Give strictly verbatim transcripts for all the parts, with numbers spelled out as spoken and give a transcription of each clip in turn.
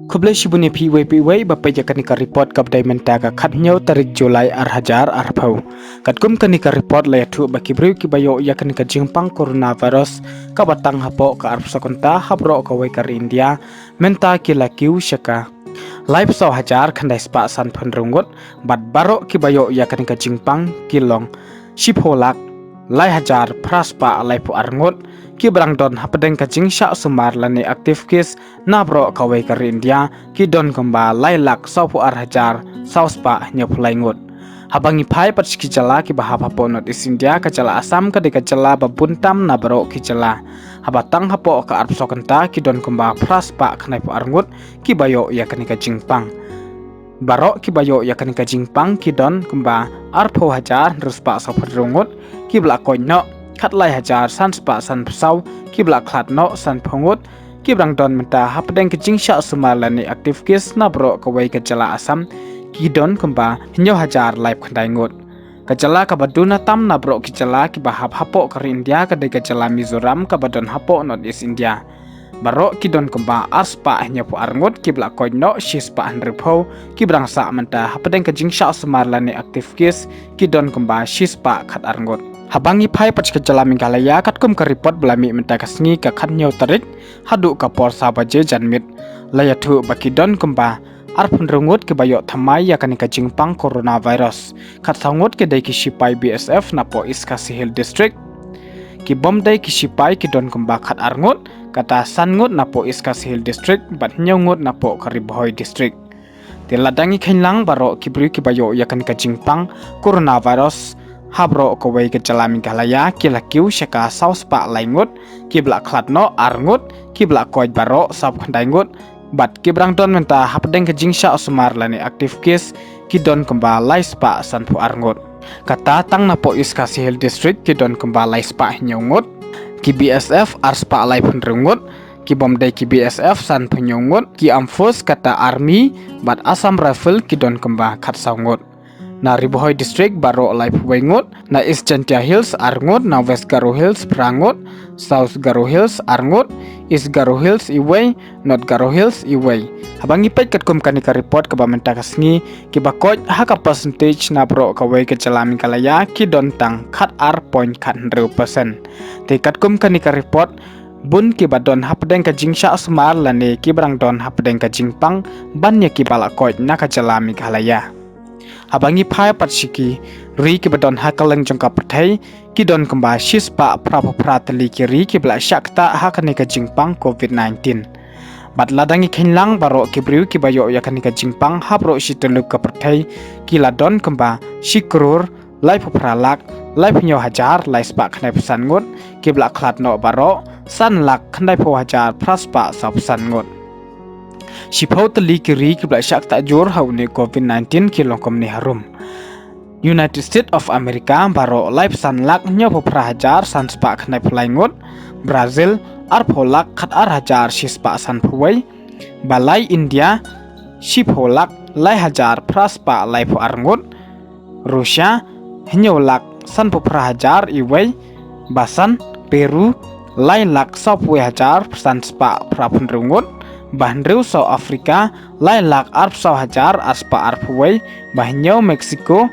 Khublei shibun ïa phi iwei pa iwei ba peit ïa kane ka report kaba dei mynta ka khathynñiew tarik July ar hajar arphew. Katkum kane ka report la ïathuh ba ki briew kiba ïoh ïa kane ka jingpang coronavirus kaba tang hapoh ka arphew saw kynta ha baroh kawei ka ri India mynta ki la kiew sha ka laiphew saw hajar khyndai spah sanphew hynriew ngut, bad baroh kiba ïoh ïa kane ka jingpang ki long shiphew lak lai hajar phra spah laiphew ar ngut, kiba dang don hapdeng ka jingshah sumar lane active case na baroh kawei ka ri India ki don kumba lai lak sawphew ar hajar saw spah hynñiewphew lai ngut. Haba ngi phai pat sha ki jylla kiba hap hapoh North East India, ka jylla Assam ka dei ka jylla ba bun tam na baroh ki jylla. Haba tang hapoh ka arphew saw kynta ki don kumba phra spah khyndaiphew ar ngut kiba ïoh ïa kane ka jingpang. Baroh kiba ïoh ïa kane ka jingpang ki don kumba arphew hajar hynriew spah sawphew hynriew ngut kiba la koit noh, khatlai hajar san spah sanphew saw kiba la khlad noh, sanphew ngut kiba dang don mynta hapdeng ka jingshah sumar lane active case na baroh kawei ka jylla Assam ki don kumba hynñiew hajar laiphew khyndai ngut. Ka jylla kaba duna tam na baroh ki jylla kiba hap hapoh ka ri India ka dei ka jylla Mizoram kaba don hapoh North East India. Baroh ki don kumba ar spah hynñiewphew ar ngut kiba la koit noh, shi spah hynriewphew kiba dang sah mynta hapdeng ka jingshah sumar lane active case ki don kumba shi spah khatar ngut. Haba ngi phai pat sha ka jylla Meghalaya, katkum ka report ba la mih mynta ka sngi ka khathynñiew tarik haduh ka por saw baje janmiet, la ïathuh ba ki don kumba arphew hynriew ngut kiba ïoh thymmai ïa kane ka jingpang coronavirus. Khatsaw ngut ki dei ki shipai B S F napoh East Khasi Hills District. Ki bym dei ki shipai ki don kumba khatar ngut, kata san ngut napoh East Khasi Hills District bad hynñiew ngut napoh ka Ri Bhoi District. Te lada ngi kheiñ lang, baroh ki briew kiba ïoh ïa kane ka jingpang coronavirus ha baroh kawei ka jylla Meghalaya ki la kiew sha ka saw spah lai ngut, kiba la khlad noh ar ngut, kiba la koit baroh sawphew khyndai ngut, bad kiba dang don mynta hapdeng ka jingshah sumar lane active case ki don kumba lai spah sanphew ar ngut. Kata tang napoh East Khasi Hills District ki don kumba lai spah hynñiew ngut, ki B S F ar spah laiphew hynriew ngut, ki bym dei ki B S F sanphew hynñiew ngut, ki Armed Force kata Army bad Assam Rifle ki don kumba khatsaw ngut. Na Ri Bhoi District baroh laiphew wei ngut, na East Jaintia Hills ar ngut, na West Garo Hills phra ngut, South Garo Hills ar ngut, East Garo Hills iwei, North Garo Hills iwei. Haba ngi peit katkum kane ka report kaba mynta ka sngi, kiba koit ha ka percentage na baroh kawei ka jylla Meghalaya ki don tang khatar point khathynriew percent. Te katkum kane ka report, bun kiba don hapdeng ka jingshah sumar lane kiba dang don hapdeng ka jingpang ban ïa kiba la koit na ka jylla Meghalaya. Haba ngi phai pat sha ki ri kiba don ha kylleng jong ka pyrthei, ki don kumba shi spah phraphew phra tylli ki ri kiba la shah ktah ha kane ka jingpang covid nineteen. Bad lada ngi kheiñ lang, baroh ki briew kiba ïoh ïa kane ka jingpang ha baroh shi tylli ka pyrthei ki la don kumba shi klur laiphew phra lak laiphew hynñiew hajar lai spah khyndaiphew san ngut, kiba la khlad noh baroh san lak khyndaiphew hajar phra spah sawphew san ngut. Shiphew tylli ki ri kiba la shah ktah jur ha une u covid nineteen ki long kumne harum: United States of America baroh laiphew san lak hynñiewphew phra hajar san spah khyndaiphew lai ngut, Brazil arphew lak khatar hajar shi spah sanphew wei, balai India shiphew lak lai hajar phra spah laiphew ar ngut, Russia hynñiew lak sanphew phra hajar iwei, basan Peru lai lak sawphew wei hajar san spah phraphew hynriew ngut, bahynriew South Africa lai lak arphew saw hajar ar spah arphew wei, bahynñiew Mexico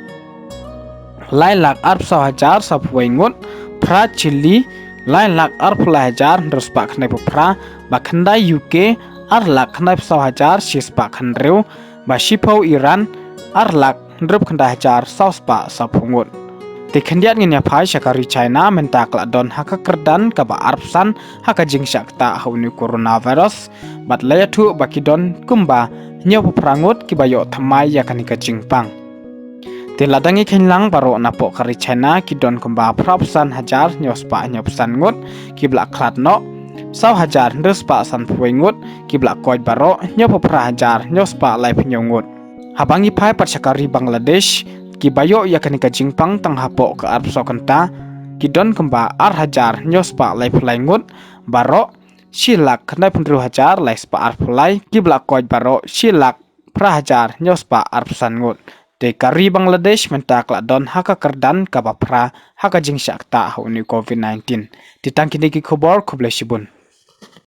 lai lak arphew saw hajar sawphew wei ngut, phra Chile lai lak arphew lai hajar hynriew spah khyndaiphew phra, bakhyndai U K ar lak khyndaiphew saw hajar shi spah khynriew, bashiphew Iran ar lak hynriewphew khyndai hajar saw spah sawphew ngut. Te khyndiat ngin ïa phai sha ka ri China, mynta ka la don ha ka kyrdan kaba arphew san ha ka jingshah ktah ha une u coronavirus, bad la ïathuh ba ki don kumba hynñiewphew phra ngut kiba ïoh thymmai ïa kane ka jingpang. Te lada ngi kheiñ lang, baroh napoh ka ri China ki don kumba phraphew san hajar hynñiew spah hynñiewphew san ngut kiba la khlad noh, saw hajar hynriew spah sanphew wei ngut kiba la koit baroh, hynñiewphew phra hajar hynñiew spah laiphew hynñiew ngut. Haba ngi phai pat sha ka ri Bangladesh, kiba ïoh ïa kane ka jingpang tang hapoh ka arphew saw kynta ki don kumba ar hajar hynñiew spah laiphew lai ngut, baroh shi lak khyndaiphew hynriew hajar lai spah arphew lai, kiba la koit baroh shi lak phra hajar hynñiew spah arphew san ngut. Te ka ri Bangladesh mynta ka la don ha ka kyrdan kaba phra ha ka jingshah ktah ha une u covid nineteen. Te tang kine ki khubor, khublei shibun.